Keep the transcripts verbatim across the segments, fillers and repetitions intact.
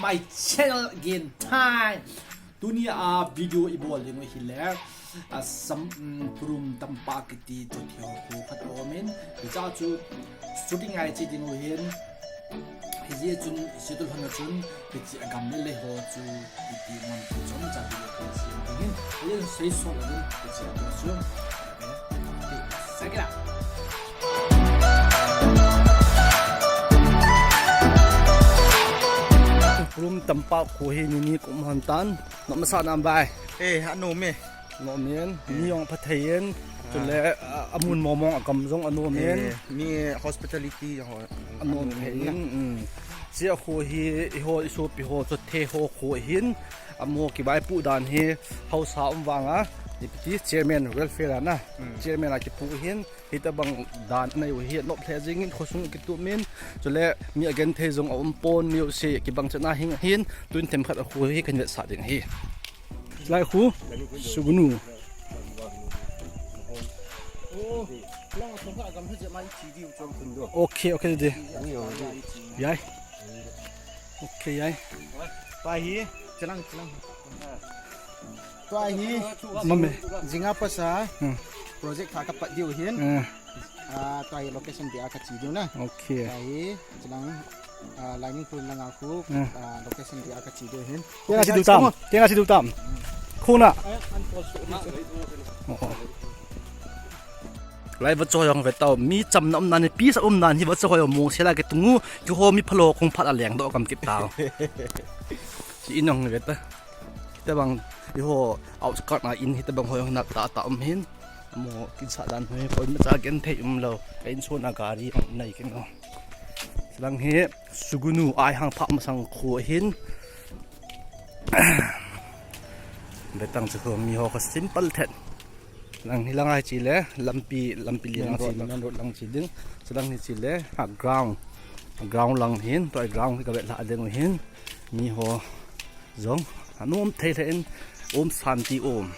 my channel again. Hi. Tunia video ibol ding u hile, Assam, um, Kurum Tampak kiti chothe ho khat aumin, hicha chu shooting a iche ding u hin, hijeh chun, hiche tulhon a chun, hiche agam le lei ho chu, iti ngam chu chomcha video kahin sem ding ahin, hijeh chun seisol a ding, hiche a chu, okay, check it out. Kurum Tampak kho hi nini kum hon tan, nom nasa nam bai? Eh, anom e. Nom in, eh, mi jong phathei in, ah, chule, ah, amun mong mong, agam jong anom in. Eh, mi hospitality ho anom thei in, um. Hiche kho hi, eiho, isopi ho, chothe ho kho ahin, amaho kivaipoh dan hi, haosa um vanga, ipi ti chairman welfare a na, um, chairman a kipoh ahin, hitobang dan anei u hi, anop lheh jengin, khosung kitup in, chule mi agenthei jong aum pon, mi jouse kibang chetna hing ahin, tun themkhat a kho hi kahin vetsah ding ahi. Lai khu, Sugnu. Okay, okay, didi. Yai. Okay, yai. Tua hi, chelang, chelang. Tua hi, mame, jinga pasa, hmm, project khat kapat diu ahin. Hmm. Ah, tua hi location dia kache diu na. Okay. Tua hi, chelang, ah, Lainingphu langa khu, hmm, ah, location dia kache diu ahin. Kei nga che diu tam. Kei nga che diu tam. Khu na. Oh, oh. Lai vacha ho jong ve tao, mi chamna umna ni, peace a umna ni, vacha ho jong mong sela kitung u, keiho mi phalou kong phat a lengdoh gam kit tao. Hiche in jong ve ta. Hitobang, eiho outskirt a in, hitobang ho jong natah tah um ahin. Amaho kinsah dan ho hi, koimacha genthei umlou. Ka insung a gari jong nei kit lou. Chelang hi, Sugnu, Aihang phat masang kho ahin. Ve tang chu kho mi ho kha simple thet. Lang hi lang a iche le, lampi, lampi li lang a che, main road lang che ding. Chelang hi che le, a ground. A ground lang ahin, tua ground hi kavet lhah ding u ahin. Mi ho jong anom thei lheh in, Om Shanti Om.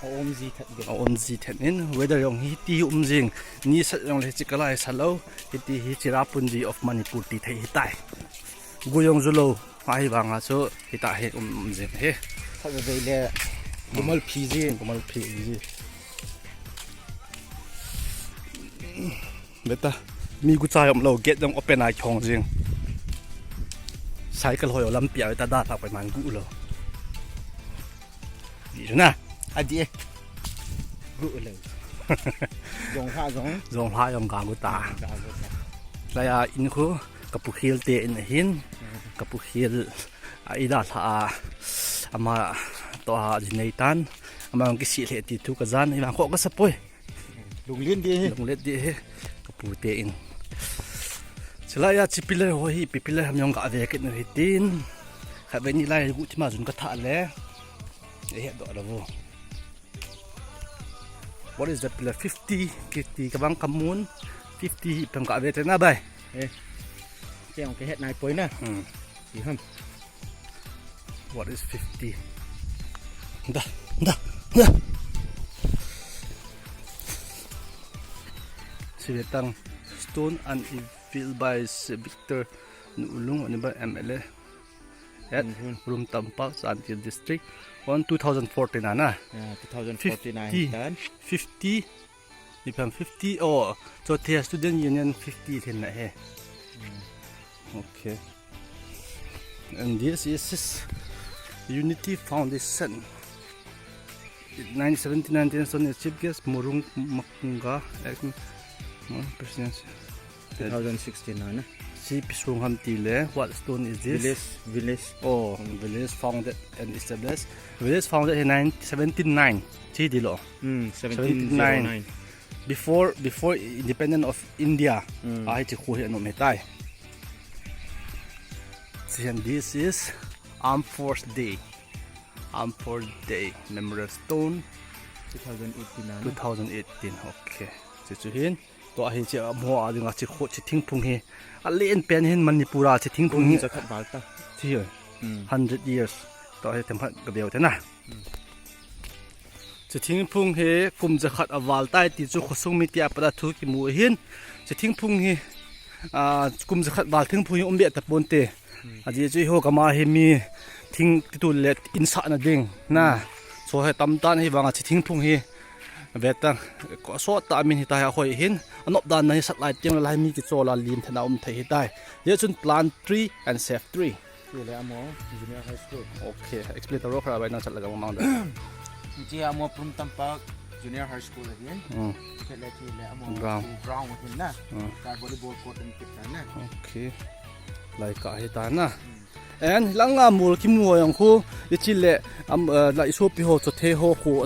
Aum ji thet ding. Aum ji thet in, weather jong hiti um jing. Ni sat jong le hiche kalai sa lou, hiti hi Cherrapunji of Manipur ti thei hitai. Gu jong ju lou, ahivanga chu hitia hi um, um jing ahi. Khatvei le gumal phi ji. Gumal phi ji. Ve ta, mi gucha jong um lou, gate jong open a kihong jing. Cycle ho jong lampi a ve ta, dalhah koiman gu lou. Di na. Adi e. Gu lou. Jong ha jong. Jong ha jong ga gu ta. Ga gu ta. Laiya in khu, ka pu Khel te in ahin. Hmm. Ka pu Khel a i dalhah a. Ama toh a jinei tan. Ama jong kisih lheh ti thu kajan. Ima kho kasa poi. Lunglen di hi. Lunglen di hi. Ka pu te in. Chulaiya hiche pillar ho hi, ipi pillar ham jong ga ve kit u hitin. Khatvei ni lai gu thima jun ka thah le. Eihe doh lou vo. What is that pillar? Fifty, fifty, kabang kamun. Fifty hi ipi ham ga ve te na bai. Eh. Kei jong kahet nai poi na. Hmm. Ipi ham. What is fifty? Da, da, da. Hiche ve tang, stone unveiled by Sir Victor Nulung, Honourable M L A at, mhm, Kurum Tampak, Chandel District, on two thousand fourteen, ana. Yeah, two thousand fourteen, fifty, fifty, Ipi ham fifty, oh, Chothia Student Union fifty lhin na he. Hmm. Okay. And this is Unity Foundation. Nineteen seventy-nine, Chief Guest, Murung Makunga, Acting, uh, President. Two thousand sixteen na, na. Hiche ipi song ham tile, what stone is this? Village, village. Oh, village founded and established. Village founded in nine, seventeen nine. Hiche dilo. Hmm, seventeen zero nine. Seventeen nine. Before, before independent of India. Hmm. Ah, hiche khu hi anom hitai. See, and this is Armed Force Day. Armed Force Day Memorial Stone. Two thousand eighteen na, na. Two thousand eighteen, okay. Hiche chu hin. Tua hiche amaho a dinga hiche kho, hiche thingphung hi. Alen pen hin Manipur a hiche thingphung hi. Kum jakhat val ta. Hiche hi. Hmm. Hundred years. Tua hi themkhat gaveu te na. Hmm. Hiche thingphung hi kum jakhat aval tai ti chu khosung mite a pat a thu kimu ahin. Hiche thingphung hi, ah, kum jakhat val thingphung hi um be tapon te. Ajeh chu eiho gam a hi mi thing kitu le in sahna ding na. Chu hi tamtah in ahivang a hiche thingphung hi ve ta, ko sot ta min hita hi ahoi hin. Anop dan na hi sat lai teng le lai mi kichol a lim thena um thei hitai. Ajeh chun plant tree and save tree. Chule amaho Junior High School. Okay, explain taro khara bai na chat laga mang da. Hiche amaho Purum Tampak Junior High School ahin. Hmm. Chule chule amaho Ground. Ground ahin na. Hmm. Ka volleyball court in kit na. Okay. Lai ka hita na. Hmm. And langa mol kimu ho jong khu, ichi le, am, eh, la isopi ho, chothe ho khu,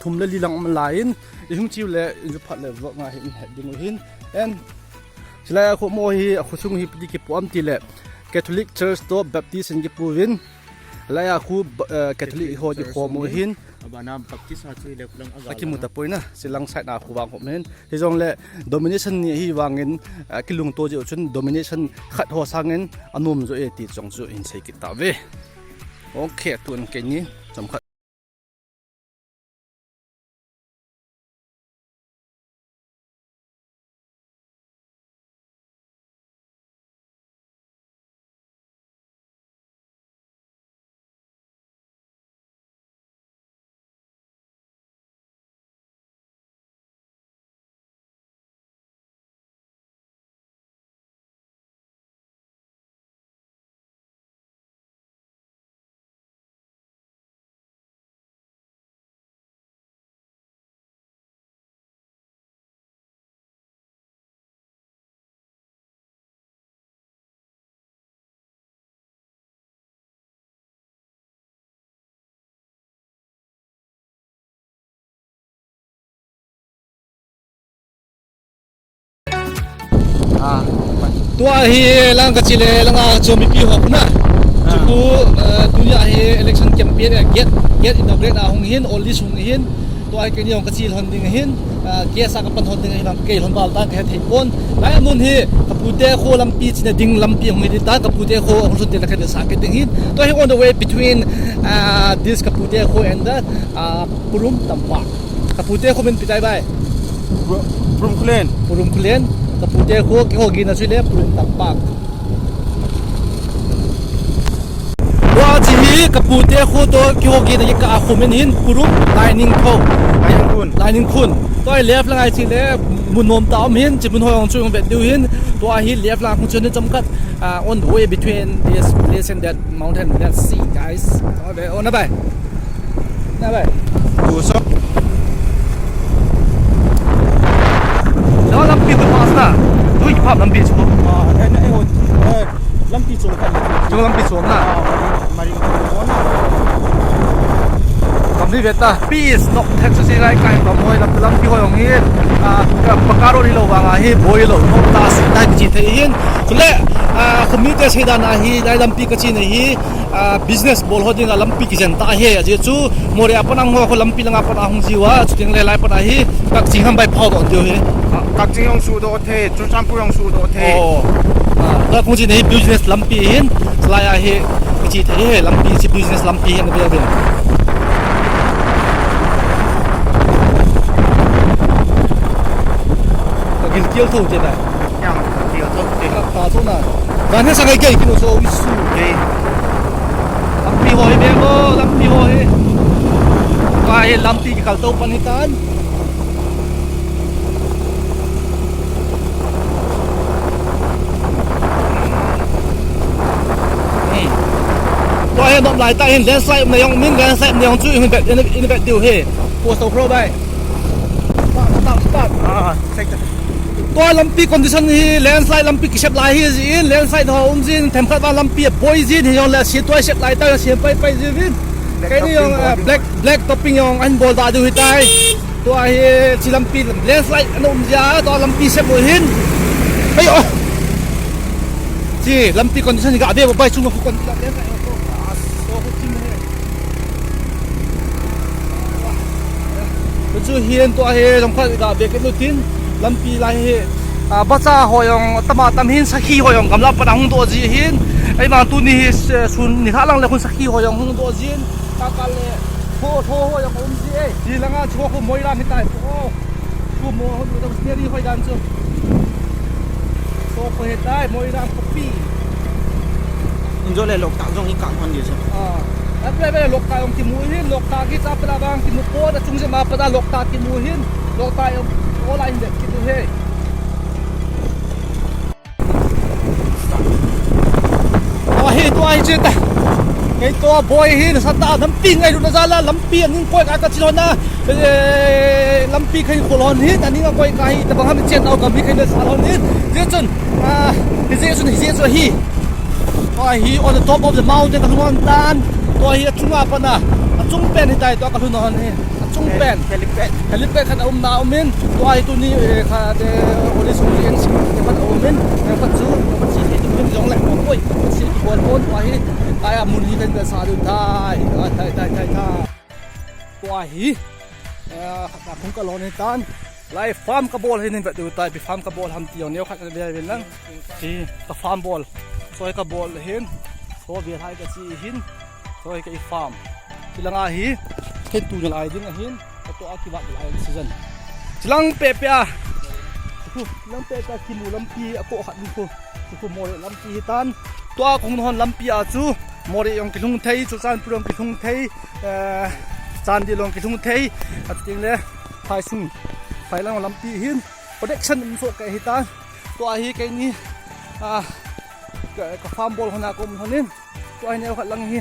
thum le li lang um lai in, ihung chiu le, inju phat le vlog nga hi in het ding u hin. And hilai a khu mo hi, a khu sung hi piti kipu am ti le, Catholic Church to Baptist in kipu vin. Lai a khu, eh, Catholic ho di Church ho mo hin. Abana Baptist a chu le kulang aga. Akimu ta poi na, silang side na khu vang ho hin. Hijongle domination ni hi vangin, ah, kilungto jeh u chun domination khat ho sangin anom jo e ti chong chu hin sei kit tave. Okay, tun keini chomkhat. Ah. Tua hi lang ka chile, langa chu mipi ho na. Ah. Chu, eh, tunia hi election campaign, eh, gate, gate inaugurate na hung hin, all this hung hin. Tua hi keini jong ka chi lhon ding ahin, ah, guest a ka pan lhon ding ahin, kei lhon val ta ka he thei pon. Lai mun hi, Kapute kho lampi china ding lampi hung hi ta, Kapute kho hung sun te la ka sa ke ding hin. Tua hi on the way between, ah, this Kapute kho and the, ah, Purum Tampak. Kapute kho min pi tai bai. Bru-, Purum Khulen. Purum Khulen. Kapute kho kiho gina chu le Purum Tampak. Tua chi hi Kapute kho to kiho gina ka a kho min hin Purum Lainingkhun. Lainingkhun. Lainingkhun. Tua hi left lang a chile mun nom ta um hin, chi mun ho jong chu hung vet diu hin. Tua hi left lang a hung chun chomkhat, ah, on the way between this place and that mountain. Let's see, guys. Tua ve, oh, na bai. Na bai. Tu so. Tua lampi tu pass na. Tu hi pha lampi chu. Ah, eh, na, eh, oh, eh, lampi chu kan. Chu lampi chu na. Ah, mari, mari, oh, na. Kam ni ve ta. Peace, nok thek sa si lai kai pa moi lam, lampi ho jong hi. Ah, ka pakaro ni lo vang a hi, boi lo, nok ta si ta kichi thei hin. Chule, ah, community sei dan a hi, lai lampi ka chi nei hi. Ah, business bol ho dinga lampi kijen ta ahi, ajeh chu Moreh a pat a hung ho khu lampi langa pat a hung jiu a, chuteng le lai pat a hi Kakching ham bai phao doh diu hi. Ah, Kakching jong sudoh thei, Churachandpur jong sudoh thei. Oh. Ah, la kong ji nei business lampi hin, lai a hi kichi thei hi, lampi chi business lampi hin a bia bia. Ka gil kial tho te bai. Yang, ti ho to, ti ho. Ta to na. Dan he sa ngai kei kinu so isu. Kei. Lampi ho hi beng o, lampi ho hi. Tua hi lampi kikal to pan hi tan. Hmm. Tua hi nom lai ta hin landslide um na jong min landslide um na jong chu in bet, in bet diu hi. Post to pro bai. Stop, stop, stop. Ah, ah, check, check. Tua lampi condition hi landslide lampi kisep lai hi jin, landslide ho um jin, themkhat vang lampi a boi jin, hijongle si tua sep lai ta, si pai pai jin. Black topping jong, ah, black, black topping jong ahin bol da diu hi tai. Tua hi chi lampi landslide ana um jia, tua lampi sep u hin. Ai o. Chi lampi condition hi ga ve bai chung ko kon landslide. Chu hin tua hi jong khat ga ve kit nu tin lampi lai hi, ah, bacha ho jong tama tam hin sakhi ho jong gamla pat a hung doh ji hin. Eima tuni hi, eh, sun ni kha lang le khun sakhi ho jong hung doh jin. Ka ka le tho, tho ho jong um ji e. Hi langa chu khu Moiram hi tai. Oh. Khu mo ho du da scenery hoi dan chu. Tho khu hi tai Moiram khopi. Jole Loktak jong hi kap hon di chu. Ah, aple be Loktak jong kimu hin, Loktak hi chapela bang kimu po, da chung je ma pa da Loktak kimu hin, Loktak jong ola in de kitu he. Tua hi, tua hi che ta. Kei tua boy hi, na sa ta, lampi ngai lu na jala, lampi aning koi ka ka chilona. Eh, lampi khai khol hon hi, aning a koi ka hi, ta bang ham chen au ka mi khai na sa hon hi. Je chun, ah, je chun, je chun hi. Tua hi on the top of the mountain ka lhung hon tan. Tua hi achunga pana, achung pen hi tai tua ka lhung hon hi. Achung pen. Helipad. Helipad khat aum na umin. Tua hi tuni, eh, kha te oli sung yen si te khat aumin. Te khat chu, te khat si te tumin jong le. Oi, si ki bol pon tua hi. Aya mun hi kan sa du tai. Ai, tai, tai, tai, tai. Tua hi. Eh, khat na khung ka lon hi tan. Lai farm ka bol hin vet u tai, ipi farm ka bol ham ti jong neo khat ve ve lang. Ti ka farm bol. Soi ka bol hin. So ve hai ka chi hin. Soi ka i farm. Ti langa hi. Ken tu na lai ding ahin. Ka to a ki vat lai season. Ti lang pe pe a. Khu, ti lang pe pe a kimu lampi a ko khat ni khu. Khu Moreh lampi hi tan. Tua kong hon lampi a chu. Moreh jong kilhung thei, Churachandpur jong kilhung thei. Eh, Chandel jong kilhung thei. Ating le. Phai sung, phai lang lampi hin, protection um soh ka hi tan. Tua hi keini, ah, ka, ka farm bol hona ka um honin. Tua hi neo khat lang hi,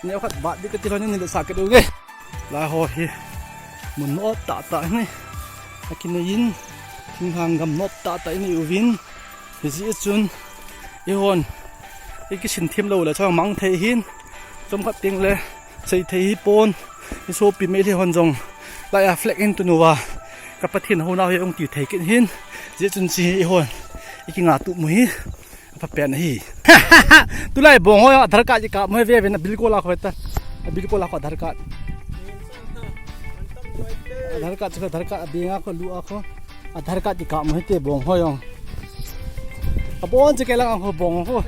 neo khat bat di ka ti honin ni le sa ka du ge. Lai ho hi, mun nop tah tah hi. Akinei in, thinghang gam nop tah tah in i uvin. Hijeh chun, eihon, i kisin thim lou le, chomang thei hin, chomkhat teng le, sei thei hi pon, i sopi Meitei hon jong, lai a flag in tun uva, ka Pathen hou nau hi ong ti thei kit hin, hijeh chun chi hi eihon, i kinga tup mu hi, apha pen ahi. Tulai bong ho, Aadhaar card i kap mo hi ve ve na bill ko la kho ta, a bill ko la kho Aadhaar card. Aadhaar card chu Aadhaar card, a bank a kho lu a kho. Aadhaar card i kap mo hite bong ho jong. Abon che ke lang ho bong ho.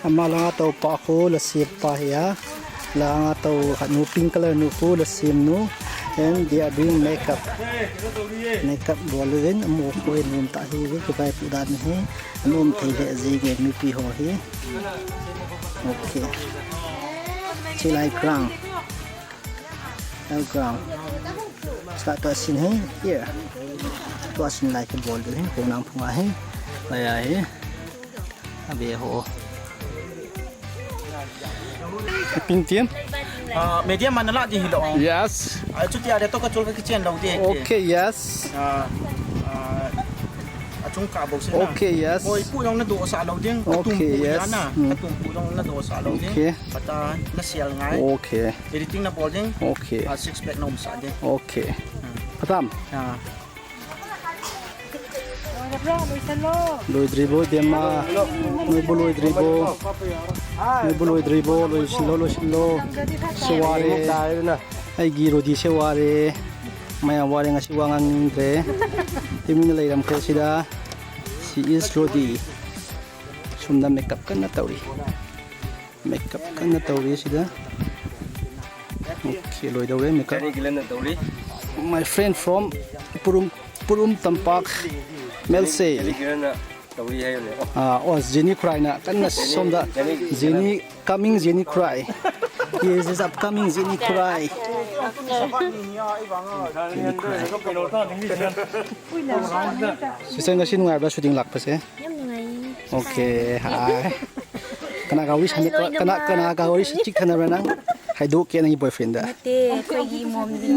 Ama langa topa khu la siam pa hi a. Langa to khat nu pink color nu khu la siam nu. And they are doing makeup. Makeup bol uvin amu khu in um ta hi ve kivaipu dan hi. Anom thei le ji ge mipi ho hi. Okay. Chilai ground. Ground. Start to sin hi here. To sin lai kibol diu hi, ko nang phunga hi. Lai a hi. Abe ho. Pink team. Ah, medium man la di hi lo. Yes. Ah, chuti a de to ka chul ka kichen lo di. Okay, yes. Ah, ah, achung ka bo sin na. Okay, yes. Koi pu jong na do sa lo ding. Atum pu ya na. Hmm. Atum pu jong na do sa lo ding. Okay. Pata na sial ngai. Okay. Editing na bol ding. Okay. Ah, six pack na um sa ding. Okay. Hmm. Phatam. Ah. Loidribo, Dema. Noibu loidribo. Noibu loidribo, loisinlo, loisinlo. Seware. Aigi Rodi seware. Maya ware ngasi wa ngangdre. Imin na leiram kho sida. She is Rodi. Sumda makeup kana tauri. Makeup kana tauri sida. Okay, loidoure makeup. Kani gila na tauri. My friend from Purum, Purum Tampak, Melse. Kani gila na tauri hai ne. Ah, oh, Jenny Cry na. Kana somda. Jenny coming, Jenny Cry. Yes, this upcoming Jenny Cry. Jenny Cry. Sister, ngasi nungaibra shooting lakpa se? Yam nungai. Okay, hi. Kana ka wish hande, kana, kana ka wish chik thana ra nang. Hai do ke nang boyfriend da. Te, koi gi mom di.